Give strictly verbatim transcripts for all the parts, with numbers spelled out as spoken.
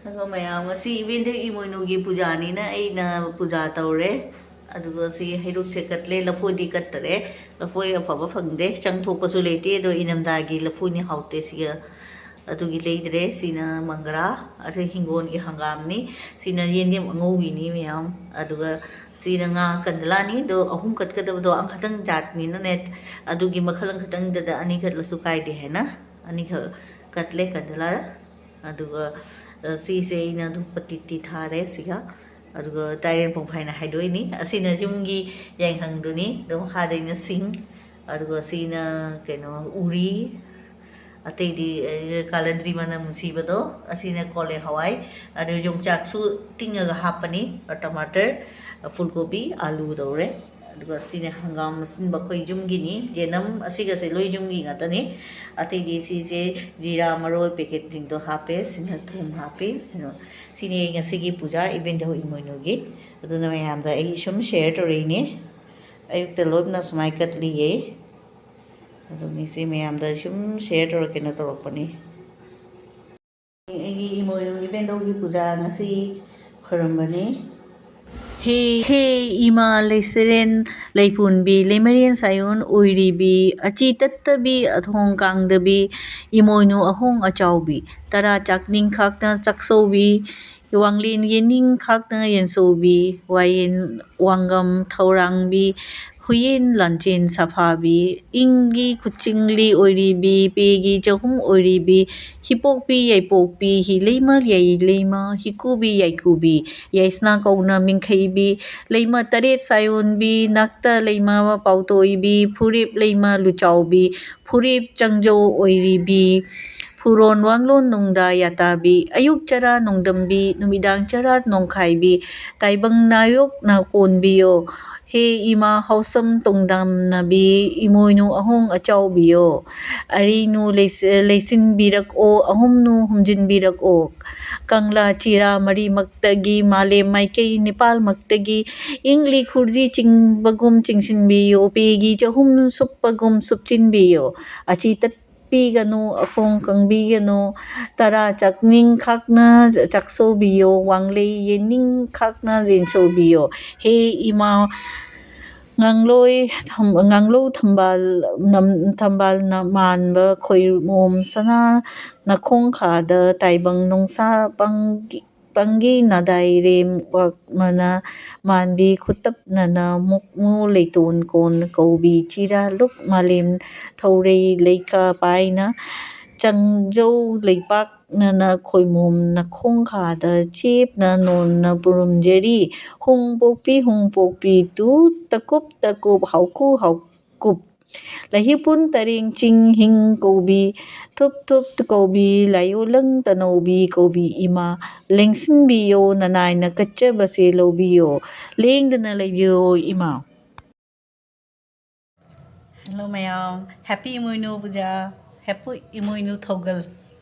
ꯑꯗꯣ ꯃꯌꯥꯝ, ꯉꯁꯤ ꯏꯕꯦꯟꯗꯧ ꯏꯃꯣꯏꯅꯨꯒꯤ ꯄꯨꯖꯥꯅꯤꯅ ꯑꯩꯅ ꯄꯨꯖꯥ ꯇꯧꯔꯦ꯫ ꯑꯗꯨꯒ ꯁꯤ ꯍꯩꯔꯨꯛꯁꯦ ꯀꯠꯂꯦ, ꯂꯐꯣꯏꯗꯤ ꯀꯠꯇꯔꯦ꯫ ꯂꯐꯣꯏ ꯑꯐꯕ ꯐꯪꯗꯦ, ꯆꯪꯊꯣꯛꯄꯁꯨ ꯂꯩꯇꯦ꯫ ꯑꯗꯣ ꯏꯅꯝꯊꯥꯒꯤ ꯂꯐꯣꯏꯅꯤ, ꯍꯥꯎꯇꯦ ꯁꯤꯒ꯫ ꯑꯗꯨꯒꯤ ꯂꯩꯗ꯭ꯔꯦ꯫ ꯁꯤꯅ ꯃꯪꯒ꯭ꯔꯥ, ꯑꯗꯨ ꯍꯤꯡꯒꯣꯜꯒꯤ ꯍꯪꯒꯥꯝꯅꯤ꯫ ꯁꯤꯅ ꯌꯦꯟꯗꯦꯝ ꯑꯉꯧꯕꯤꯅꯤ ꯃꯌꯥꯝ꯫ ꯑꯗꯨꯒ ꯁꯤꯅ ꯉꯥ ꯀꯟꯗꯂꯥꯅꯤ꯫ ꯑꯗꯣ ꯑꯍꯨꯝ ꯀꯠꯀꯗꯕꯗꯣ ꯑꯃꯈꯛꯇꯪ ꯖꯥꯠꯅꯤꯅꯅꯦ, ꯑꯗꯨꯒꯤ ꯃꯈꯜ ꯑꯃꯈꯛꯇꯪꯗꯗ ꯑꯅꯤ ꯀꯠꯂꯁꯨ ꯀꯥꯏꯗꯦ ꯍꯥꯏꯅ ꯑꯅꯤꯈꯛ ꯀꯠꯂꯦ ꯀꯟꯗꯂꯥ꯫ ꯑꯗꯨꯒ, ꯑ, ꯁꯤꯁꯦ ꯑꯩꯅ ꯑꯗꯨꯝ ꯄꯇꯤꯠꯇꯤ ꯊꯥꯔꯦ ꯁꯤꯒ꯫ ꯑꯗꯨꯒ ꯇꯥꯏꯔꯦꯟ ꯄꯣꯡꯐꯥꯏꯅ ꯍꯥꯏꯗꯣꯛꯏꯅꯤ꯫ ꯑꯁꯤꯅ ꯌꯨꯝꯒꯤ ꯌꯥꯏꯉꯪꯗꯨꯅꯤ꯫ ꯑꯗꯨ ꯃꯈꯥꯗꯩꯅ ꯁꯤꯡ, ꯑꯗꯨꯒ ꯁꯤꯅ ꯀꯩꯅꯣ, ꯎꯔꯤ, ꯑꯇꯩꯗꯤ, ꯑ, ꯀꯥꯂꯟꯗ꯭ꯔꯤ ꯃꯅꯝ ꯅꯨꯡꯁꯤꯕꯗꯣ, ꯑꯁꯤꯅ ꯀꯣꯂꯦ ꯍꯋꯥꯏ, ꯑꯗꯨ ꯌꯣꯡꯆꯥꯛꯁꯨ ꯇꯤꯡꯉꯒ ꯍꯥꯞꯄꯅꯤ, ꯇꯃꯥꯇꯔ, ꯐꯨꯜ ꯀꯣꯕꯤ, ꯑꯥꯂꯨ ꯇꯧꯔꯦ꯫ ꯑꯗꯨꯒ ꯁꯤꯅ ꯍꯪꯒꯥꯝ ꯑꯁꯤꯟꯕ ꯑꯩꯈꯣꯏ ꯌꯨꯝꯒꯤꯅꯤ꯫ ꯌꯦꯅꯝ ꯑꯁꯤꯒꯁꯦ ꯂꯣꯏ ꯌꯨꯝꯒꯤ ꯉꯥꯛꯇꯅꯤ꯫ ꯑꯇꯩꯗꯤ ꯁꯤꯁꯦ ꯖꯤꯔꯥ ꯃꯔꯣꯏ ꯄꯦꯀꯦꯠꯁꯤꯡꯗꯣ ꯍꯥꯞꯄꯦ꯫ ꯁꯤꯅ ꯊꯨꯝ ꯍꯥꯞꯄꯤ꯫ ꯑꯗꯣ ꯁꯤꯅꯤ ꯑꯩ ꯉꯁꯤꯒꯤ ꯄꯨꯖꯥ ꯏꯕꯦꯟꯗꯧ ꯏꯃꯣꯏꯅꯨꯒꯤ꯫ ꯑꯗꯨꯅ ꯃꯌꯥꯝꯗ ꯑꯩ ꯁꯨꯝ ꯁꯤꯌꯔ ꯇꯧꯔꯛꯏꯅꯦ꯫ ꯑꯌꯨꯛꯇ ꯂꯣꯞꯅ ꯁꯨꯃꯥꯏꯅ ꯀꯠꯂꯤꯌꯦ꯫ ꯑꯗꯨꯅꯤ ꯁꯤ ꯃꯌꯥꯝꯗ ꯁꯨꯝ ꯁꯤꯌꯔ ꯇꯧꯔꯛꯀꯦꯅ ꯇꯧꯔꯛꯄꯅꯤ꯫ ꯑꯩꯒꯤ ꯏꯃꯣꯏꯅꯨ ꯏꯕꯦꯟꯗꯧꯒꯤ ꯄꯨꯖꯥ ꯉꯁꯤ ꯈꯨꯔꯨꯝꯕꯅꯤ꯫ ꯍꯦ, ꯍꯦ ꯏꯃꯥ ꯂꯩꯁꯦꯔꯦꯟ ꯂꯩꯄꯨꯟꯕꯤ, ꯂꯩꯃꯔꯦꯟ ꯁꯥꯌꯣꯟ ꯑꯣꯏꯔꯤꯕꯤ, ꯑꯆꯤ ꯇꯠꯇꯕꯤ, ꯑꯊꯣꯡ ꯀꯥꯡꯗꯕꯤ, ꯏꯃꯣꯏꯅꯨ ꯑꯍꯣꯡ ꯑꯆꯥꯎꯕꯤ, ꯇꯔꯥ ꯆꯥꯛꯅꯤꯡ ꯈꯥꯛꯇ ꯆꯥꯛꯁꯧꯕꯤ, ꯋꯥꯡꯂꯦꯟ ꯌꯦꯅꯤꯡ ꯈꯥꯛꯇ ꯌꯦꯟꯁꯧꯕꯤ, ꯋꯥꯌꯦꯟ ꯋꯥꯡꯒꯝ ꯊꯧꯔꯥꯡꯕꯤ, ꯍꯨꯌꯦꯟ ꯂꯥꯟꯆꯦꯟ ꯁꯥꯐꯥꯕꯤ, ꯏꯪꯒꯤ ꯈꯨꯠꯆꯤꯡꯂꯤ ꯑꯣꯏꯔꯤꯕꯤ, ꯄꯦꯒꯤ ꯆꯍꯨꯝ ꯑꯣꯏꯔꯤꯕꯤ, ꯍꯤꯄꯣꯛꯄꯤ ꯌꯥꯏꯄꯣꯛꯄꯤ, ꯍꯤꯂꯩꯃ ꯌꯥꯏꯂꯩꯃ, ꯍꯤꯀꯨꯕꯤ ꯌꯥꯏꯀꯨꯕꯤ, ꯌꯥꯏꯁꯅꯥ ꯀꯧꯅ ꯃꯤꯡꯈꯩꯕꯤ, ꯂꯩꯃ ꯇꯔꯦꯠ ꯁꯥꯌꯣꯟꯕꯤ, ꯅꯥꯛꯇ ꯂꯩꯃ ꯄꯥꯎꯇꯣꯏꯕꯤ, ꯐꯨꯔꯤꯞ ꯂꯩꯃ ꯂꯨꯆꯥꯎꯕꯤ, ꯐꯨꯔꯤꯞ ꯆꯪꯖꯧ ꯑꯣꯏꯔꯤꯕꯤ, ꯐꯨꯔꯣꯟ ꯋꯥꯡꯂꯣꯟ ꯅꯨꯡꯗ ꯌꯥꯇꯥꯕꯤ, ꯑꯌꯨꯛ ꯆꯔꯥ ꯅꯣꯡꯗꯝꯕꯤ, ꯅꯨꯃꯤꯗꯥꯡ ꯆꯔꯥ ꯅꯣꯡꯈꯥꯏꯕꯤ, ꯇꯥꯏꯕꯪ ꯅꯥꯌꯣꯛ ꯅꯥꯀꯣꯟꯕꯤꯌꯣ꯫ ꯍꯦ ꯏꯃꯥ ꯍꯥꯎꯁꯝ ꯇꯣꯡꯗꯥꯝꯅꯕꯤ, ꯏꯃꯣꯏꯅꯨ ꯑꯍꯣꯡ ꯑꯆꯥꯎꯕꯤꯌꯣ꯫ ꯑꯔꯤꯅꯨ ꯂꯩꯁ-, ꯂꯩꯁꯤꯟꯕꯤꯔꯛꯑꯣ, ꯑꯍꯨꯝꯅꯨ ꯍꯨꯝꯖꯤꯟꯕꯤꯔꯛꯑꯣ꯫ ꯀꯪꯂꯥ ꯆꯤꯔꯥ ꯃꯔꯤꯃꯛꯇꯒꯤ, ꯃꯥꯂꯦꯝ ꯃꯥꯏꯀꯩ ꯅꯤꯄꯥꯜꯃꯛꯇꯒꯤ, ꯏꯪꯂꯤ ꯈꯨꯔꯖꯤ ꯆꯤꯡꯕꯒꯨꯝ ꯆꯤꯡꯁꯤꯟꯕꯤꯌꯣ, ꯄꯦꯒꯤ ꯆꯍꯨꯝ ꯁꯨꯞꯄꯒꯨꯝ ꯁꯨꯞꯆꯤꯟꯕꯤꯌꯣ꯫ ꯑꯆꯤ ꯇꯠ-, ꯆꯠꯄꯤꯒꯅꯨ, ꯑꯈꯣꯡ ꯀꯪꯕꯤꯒꯅꯨ꯫ ꯇꯔꯥ ꯆꯥꯛꯅꯤꯡ ꯈꯥꯛꯅ ꯆꯥꯛꯁꯧꯕꯤꯌꯣ, ꯋꯥꯡꯂꯩ ꯌꯦꯡꯅꯤꯡ ꯈꯥꯛꯅ ꯌꯦꯡꯁꯧꯕꯤꯌꯣ꯫ ꯍꯦ ꯏꯃꯥ, ꯉꯥꯡꯂꯣꯏ ꯊꯝ-, ꯉꯥꯡꯂꯧ ꯊꯝꯕꯥꯜ ꯅꯝ-, ꯊꯝꯕꯥꯜꯅ ꯃꯥꯟꯕ ꯈꯣꯏꯃꯣꯝ ꯁꯅꯥ ꯅꯈꯣꯡꯈꯥꯗ ꯇꯥꯏꯕꯪ ꯅꯨꯡꯁꯥ ꯄꯥꯡꯒꯤ-, ꯄꯥꯡꯒꯤ ꯅꯥꯗꯥꯏꯔꯦꯝ ꯋꯥꯛꯃꯅ ꯃꯥꯟꯕꯤ ꯈꯨꯇꯞꯅꯅ ꯃꯨꯛꯃꯨ ꯂꯩꯇꯣꯟ ꯀꯣꯟ ꯀꯧꯕꯤ ꯆꯤꯔꯥ ꯂꯨꯛ ꯃꯥꯂꯦꯝ ꯊꯧꯔꯩ ꯂꯩꯀꯥ ꯄꯥꯏꯅ ꯆꯪꯖꯧ ꯂꯩꯄꯥꯛꯅꯅ ꯈꯣꯏꯃꯣꯝ ꯅꯈꯣꯡꯈꯥꯗ ꯆꯦꯞꯅ ꯅꯣꯟꯅ ꯄꯨꯔꯨꯝꯖꯔꯤ꯫ ꯍꯨꯡ ꯄꯣꯛꯄꯤ, ꯍꯨꯡ ꯄꯣꯛꯄꯤ, ꯇꯨ ꯇꯀꯨꯞ ꯇꯀꯨꯞ, ꯍꯥꯎꯀꯨ ꯍꯥꯎꯀꯨꯞ꯫ ꯂꯩꯍꯤꯄꯨꯟ ꯇꯔꯦꯡ ꯆꯤꯡ ꯍꯤꯡ ꯀꯧꯕꯤ, ꯊꯨꯞ ꯊꯨꯞ ꯀꯧꯕꯤ, ꯂꯥꯏꯌꯣꯜꯂꯪ ꯇꯅꯧꯕꯤ ꯀꯧꯕꯤ ꯏꯃꯥ, ꯂꯦꯡꯁꯤꯟꯕꯤꯌꯣ, ꯅꯅꯥꯏꯅ ꯀꯠꯆꯕꯁꯦ ꯂꯧꯕꯤꯌꯣ, ꯂꯦꯡꯗꯅ ꯂꯩꯕꯤꯌꯣ ꯏꯃꯥ꯫ Hello ꯃꯌꯥꯝ, Happy ꯏꯃꯣꯏꯅꯨ ꯄꯨꯖꯥ, Happy ꯏꯃꯣꯏꯅꯨ ꯊꯧꯒꯜ꯫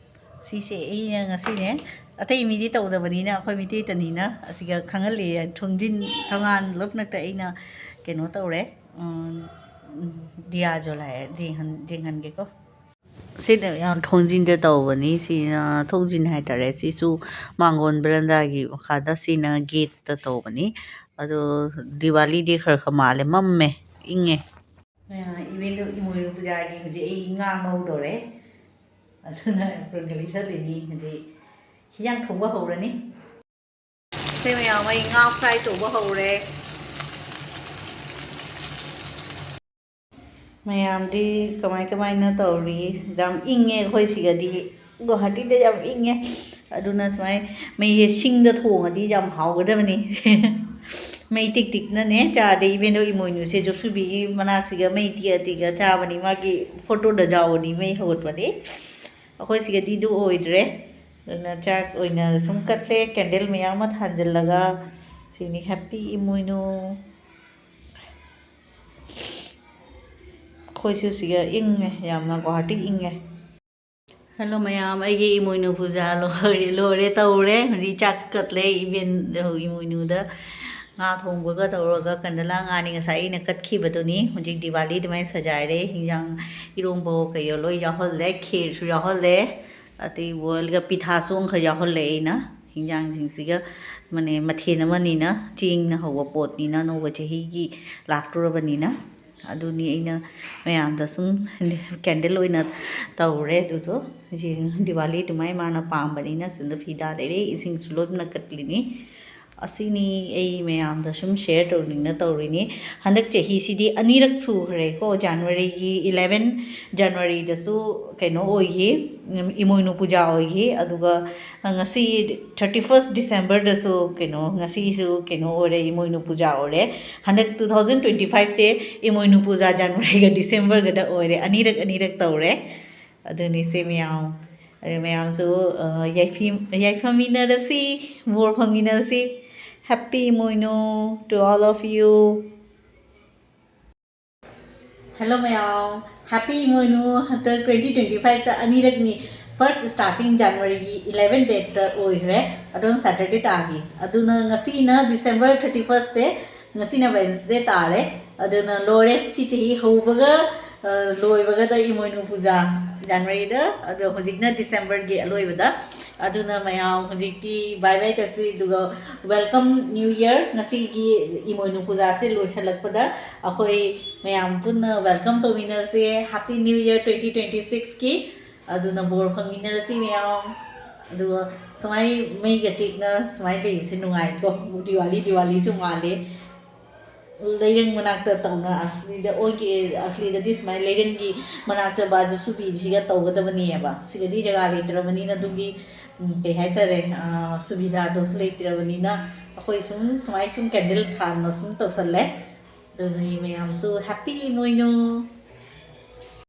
ꯁꯤꯁꯦ ꯑꯩꯅ ꯉꯁꯤꯅꯦ, ꯑꯇꯩ ꯃꯤꯗꯤ ꯇꯧꯗꯕꯅꯤꯅ, ꯑꯩꯈꯣꯏ ꯃꯤꯇꯩꯇꯅꯤꯅ ꯑꯁꯤꯒ ꯈꯪꯍꯜꯂꯤ꯫ ꯊꯣꯡꯖꯤꯟ ꯊꯣꯡꯒꯥꯟ ꯂꯣꯠꯅꯛꯇ ꯑꯩꯅ ꯀꯩꯅꯣ ꯇꯧꯔꯦ, ꯎꯝ, ꯗꯤꯌꯥ ꯖꯣꯂꯥꯏ, ꯌꯦꯡꯍꯟ-, ꯌꯦꯡꯍꯟꯒꯦꯀꯣ꯫ ꯁꯤꯅ ꯌꯥꯝ ꯊꯣꯡꯖꯤꯟꯗ ꯇꯧꯕꯅꯤ, ꯁꯤꯅ ꯊꯣꯡꯖꯤꯟ ꯍꯥꯏꯇꯥꯔꯦ꯫ ꯁꯤꯁꯨ ꯃꯥꯡꯒꯣꯟ ꯕꯔꯟꯗꯥꯒꯤ ꯃꯈꯥꯗ, ꯁꯤꯅ ꯒꯦꯠꯇ ꯇꯧꯕꯅꯤ꯫ ꯑꯗꯣ ꯗꯤꯋꯥꯂꯤꯗꯤ ꯈꯔ ꯈꯔ ꯃꯥꯜꯂꯦ, ꯃꯝꯃꯦ, ꯏꯪꯉꯦ꯫ ꯏꯕꯦꯟꯗꯣ ꯏꯃꯣꯏꯅꯨ ꯄꯨꯖꯥꯒꯤ ꯍꯧꯖꯤꯛ ꯑꯩ ꯉꯥ ꯉꯧꯗꯧꯔꯦ, ꯑꯗꯨꯅ ꯑꯦꯄ꯭ꯔꯣꯟ ꯀꯂꯤ ꯁꯠꯂꯤꯅꯤ꯫ ꯍꯧꯖꯤꯛ ꯍꯤꯟꯖꯥꯡ ꯊꯣꯡꯕ ꯍꯧꯔꯅꯤ꯫ ꯁꯤ ꯃꯌꯥꯝ ꯑꯩ ꯉꯥ ꯐ꯭ꯔꯥꯏ ꯇꯧꯕ ꯍꯧꯔꯦ꯫ ꯃꯌꯥꯝꯗꯤ ꯀꯃꯥꯏ ꯀꯃꯥꯏꯅ ꯇꯧꯔꯤ? ꯌꯥꯝ ꯏꯪꯉꯦ ꯑꯩꯈꯣꯏ ꯁꯤꯒꯗꯤ, ꯒꯨꯋꯥꯍꯥꯇꯤꯗ ꯌꯥꯝ ꯏꯪꯉꯦ꯫ ꯑꯗꯨꯅ ꯁꯨꯃꯥꯏ ꯃꯩꯁꯦ ꯁꯤꯡꯗ ꯊꯣꯡꯉꯗꯤ ꯌꯥꯝ ꯍꯥꯎꯒꯗꯕꯅꯤ꯫ ꯃꯩ ꯇꯤꯛ ꯇꯤꯛꯅꯅꯦ ꯆꯥꯗꯦ꯫ ꯏꯕꯦꯟꯗꯣ ꯏꯃꯣꯏꯅꯨꯁꯦ ꯖꯣꯁꯨꯕꯤꯒꯤ ꯃꯅꯥꯛꯁꯤꯒ ꯃꯩ ꯇꯤꯛꯑ ꯇꯤꯛꯑ ꯆꯥꯕꯅꯤ꯫ ꯃꯥꯒꯤ ꯐꯣꯇꯣꯗ ꯌꯥꯎꯕꯅꯤ ꯃꯩ ꯍꯧꯒꯠꯄꯗꯤ꯫ ꯑꯩꯈꯣꯏ ꯁꯤꯒꯗꯤ ꯑꯗꯨ ꯑꯣꯏꯗ꯭ꯔꯦ꯫ ꯑꯗꯨꯅ ꯆꯥꯛ ꯑꯣꯏꯅ ꯁꯨꯝ ꯀꯠꯂꯦ꯫ ꯀꯦꯟꯗꯜ ꯃꯌꯥꯝ ꯑꯃ ꯊꯥꯟꯖꯜꯂꯒ ꯁꯤꯅꯤ ꯍꯦꯄꯤ ꯏꯃꯣꯏꯅꯨ꯫ ꯑꯩꯈꯣꯏꯁꯨ ꯁꯤꯒ ꯏꯪꯉꯦ, ꯌꯥꯝꯅ ꯒꯨꯋꯥꯍꯥꯇꯤ ꯏꯪꯉꯦ꯫ ꯍꯜꯂꯣ ꯃꯌꯥꯝ, ꯑꯩꯒꯤ ꯏꯃꯣꯏꯅꯨ ꯄꯨꯖꯥ ꯂꯣꯏꯔꯦ, ꯂꯣꯏꯔꯦ ꯇꯧꯔꯦ꯫ ꯍꯧꯖꯤꯛ ꯆꯥꯛ ꯀꯠꯂꯦ ꯏꯕꯦꯟ, ꯏꯃꯣꯏꯅꯨꯗ꯫ ꯉꯥ ꯊꯣꯡꯕꯒ ꯇꯧꯔꯒ ꯀꯟꯗꯂꯥ ꯉꯥꯅꯤ ꯉꯁꯥꯏ ꯑꯩꯅ ꯀꯠꯈꯤꯕꯗꯨꯅꯤ꯫ ꯍꯧꯖꯤꯛ ꯗꯤꯋꯥꯂꯤ ꯑꯗꯨꯃꯥꯏꯅ ꯁꯖꯥꯏꯔꯦ꯫ ꯍꯤꯟꯖꯥꯡ, ꯏꯔꯣꯝꯕ ꯀꯩꯌꯣ ꯂꯣꯏ ꯌꯥꯎꯍꯜꯂꯦ, ꯈꯦꯔꯁꯨ ꯌꯥꯎꯍꯜꯂꯦ, ꯑꯇꯩ ꯕꯣꯜꯒ ꯄꯤꯊꯥꯁꯨ ꯑꯃꯈꯛ ꯌꯥꯎꯍꯜꯂꯦ ꯑꯩꯅ꯫ ꯍꯤꯟꯖꯥꯡꯁꯤꯡꯁꯤꯒ ꯃꯅꯦ ꯃꯊꯦꯜ ꯑꯃꯅꯤꯅ, ꯆꯦꯡꯅ ꯍꯧꯕ ꯄꯣꯠꯅꯤꯅ, ꯑꯅꯧꯕ ꯆꯍꯤꯒꯤ ꯂꯥꯛꯇꯣꯔꯕꯅꯤꯅ꯫ ꯑꯗꯨꯅꯤ ꯑꯩꯅ ꯃꯌꯥꯝꯗ ꯁꯨꯝ candle ꯑꯣꯏꯅ ꯇꯧꯔꯦ꯫ ꯑꯗꯨꯗꯣ ꯍꯧꯖꯤꯛ ꯗꯤꯋꯥꯂꯤ ꯑꯗꯨꯃꯥꯏꯅ ꯃꯥꯅ ꯄꯥꯝꯕꯅꯤꯅ ꯁꯤꯗ ꯐꯤꯗꯥ ꯂꯩꯔꯦ, ꯏꯁꯤꯡꯁꯨ ꯂꯣꯏꯅ ꯀꯠꯂꯤꯅꯤ꯫ ꯑꯁꯤꯅꯤ ꯑꯩ ꯃꯌꯥꯝꯗ ꯁꯨꯝ share ꯇꯧꯅꯤꯡꯅ ꯇꯧꯔꯤꯅꯤ꯫ ꯍꯟꯗꯛ ꯆꯍꯤꯁꯤꯗꯤ ꯑꯅꯤꯔꯛ ꯁꯨꯈ꯭ꯔꯦꯀꯣ, ꯖꯅꯋꯥꯔꯤꯒꯤ eleven ꯖꯅꯋꯥꯔꯤꯗꯁꯨ ꯀꯩꯅꯣ ꯑꯣꯏꯈꯤ, ꯎꯝ, ꯏꯃꯣꯏꯅꯨ ꯄꯨꯖꯥ ꯑꯣꯏꯈꯤ, ꯑꯗꯨꯒ ꯉꯁꯤ thirty first Decemberꯗꯁꯨ ꯀꯩꯅꯣ, ꯉꯁꯤꯁꯨ ꯀꯩꯅꯣ ꯑꯣꯏꯔꯦ, ꯏꯃꯣꯏꯅꯨ ꯄꯨꯖꯥ ꯑꯣꯏꯔꯦ꯫ ꯍꯟꯗꯛ two thousand twenty fiveꯁꯦ ꯏꯃꯣꯏꯅꯨ ꯄꯨꯖꯥ ꯖꯅꯋꯥꯔꯤꯒ ꯗꯤꯁꯦꯝꯕꯔꯒꯗ ꯑꯣꯏꯔꯦ, ꯑꯅꯤꯔꯛ ꯑꯅꯤꯔꯛ ꯇꯧꯔꯦ꯫ ꯑꯗꯨꯅꯤ ꯁꯦ ꯃꯌꯥꯝ, ꯑꯗꯨ ꯃꯌꯥꯝꯁꯨ, ꯑ, ꯌꯥꯏꯐꯤ-, ꯌꯥꯏꯐꯃꯤꯟꯅꯔꯁꯤ, ꯕꯣꯔ ꯐꯪꯃꯤꯟꯅꯔꯁꯤ꯫ Happy Imoinu to all of you. Hello ꯃꯌꯥꯝ, Happy ꯏꯃꯣꯏꯅꯨ꯫ ꯍꯟꯗꯛ twenty twenty fiveꯇ ꯑꯅꯤꯔꯛꯅꯤ꯫ First starting ꯖꯅꯋꯥꯔꯤꯒꯤ eleven dateꯇ ꯑꯣꯏꯈ꯭ꯔꯦ, ꯑꯗꯨꯅ Saturday ꯇꯥꯈꯤ꯫ ꯑꯗꯨꯅ ꯉꯁꯤꯅ December thirty first day, ꯉꯁꯤꯅ Wednesday ꯇꯥꯔꯦ꯫ ꯑꯗꯨꯅ ꯂꯣꯏꯔꯦ, ꯁꯤ ꯆꯍꯤ ꯍꯧꯕꯒ, ꯑ, ꯂꯣꯏꯕꯒꯗ ꯏꯃꯣꯏꯅꯨ ꯄꯨꯖꯥ ꯖꯅꯋꯥꯔꯤꯗ, ꯑꯗꯣ ꯍꯧꯖꯤꯛꯅ ꯗꯤꯁꯦꯝꯕꯔꯒꯤ ꯑꯂꯣꯏꯕꯗ꯫ ꯑꯗꯨꯅ ꯃꯌꯥꯝ ꯍꯧꯖꯤꯛꯇꯤ bye bye ꯇꯧꯁꯤ, ꯑꯗꯨꯒ Welcome New Year꯫ ꯉꯁꯤꯒꯤ ꯏꯃꯣꯏꯅꯨ ꯄꯨꯖꯥꯁꯦ ꯂꯣꯏꯁꯤꯜꯂꯛꯄꯗ ꯑꯩꯈꯣꯏ ꯃꯌꯥꯝ ꯄꯨꯟꯅ welcome ꯇꯧꯃꯤꯟꯅꯔꯁꯦ, Happy New Year twenty twenty sixꯀꯤ꯫ ꯑꯗꯨꯅ ꯕꯣꯔ ꯐꯪꯃꯤꯟꯅꯔꯁꯤ ꯃꯌꯥꯝ꯫ ꯑꯗꯨꯒ ꯁꯨꯃꯥꯏ ꯃꯩꯒ ꯇꯤꯛꯅ ꯁꯨꯃꯥꯏ ꯂꯩꯕꯁꯦ ꯅꯨꯡꯉꯥꯏꯀꯣ, ꯗꯤꯋꯥꯂꯤ ꯗꯤꯋꯥꯂꯤꯁꯨ ꯃꯥꯜꯂꯦ꯫ ꯂꯩꯔꯪ ꯃꯅꯥꯛꯇ ꯇꯧꯅ ꯑꯁꯂꯤꯗ ꯑꯣꯏꯒꯦ, ꯑꯁꯂꯤꯗꯗꯤ ꯁꯨꯃꯥꯏꯅ ꯂꯩꯔꯪꯒꯤ ꯃꯅꯥꯛꯇ ꯕꯥꯖꯨ ꯁꯨꯕꯤꯁꯤꯒ ꯇꯧꯒꯗꯕꯅꯦꯕ꯫ ꯁꯤꯗꯗꯤ ꯖꯒꯥ ꯂꯩꯇ꯭ꯔꯕꯅꯤꯅ ꯑꯗꯨꯒꯤ, ꯎꯝ, ꯀꯩ ꯍꯥꯏꯇꯥꯔꯦ, ꯑ, ꯁꯨꯕꯤꯗꯥꯗꯣ ꯂꯩꯇ꯭ꯔꯕꯅꯤꯅ ꯑꯩꯈꯣꯏ ꯁꯨꯝ ꯁꯨꯃꯥꯏ ꯁꯨꯝ candle ꯊꯥꯟꯅ ꯁꯨꯝ ꯇꯧꯁꯜꯂꯦ꯫ ꯑꯗꯨꯅꯤ ꯃꯌꯥꯝꯁꯨ Happy ꯏꯃꯣꯏꯅꯨ꯫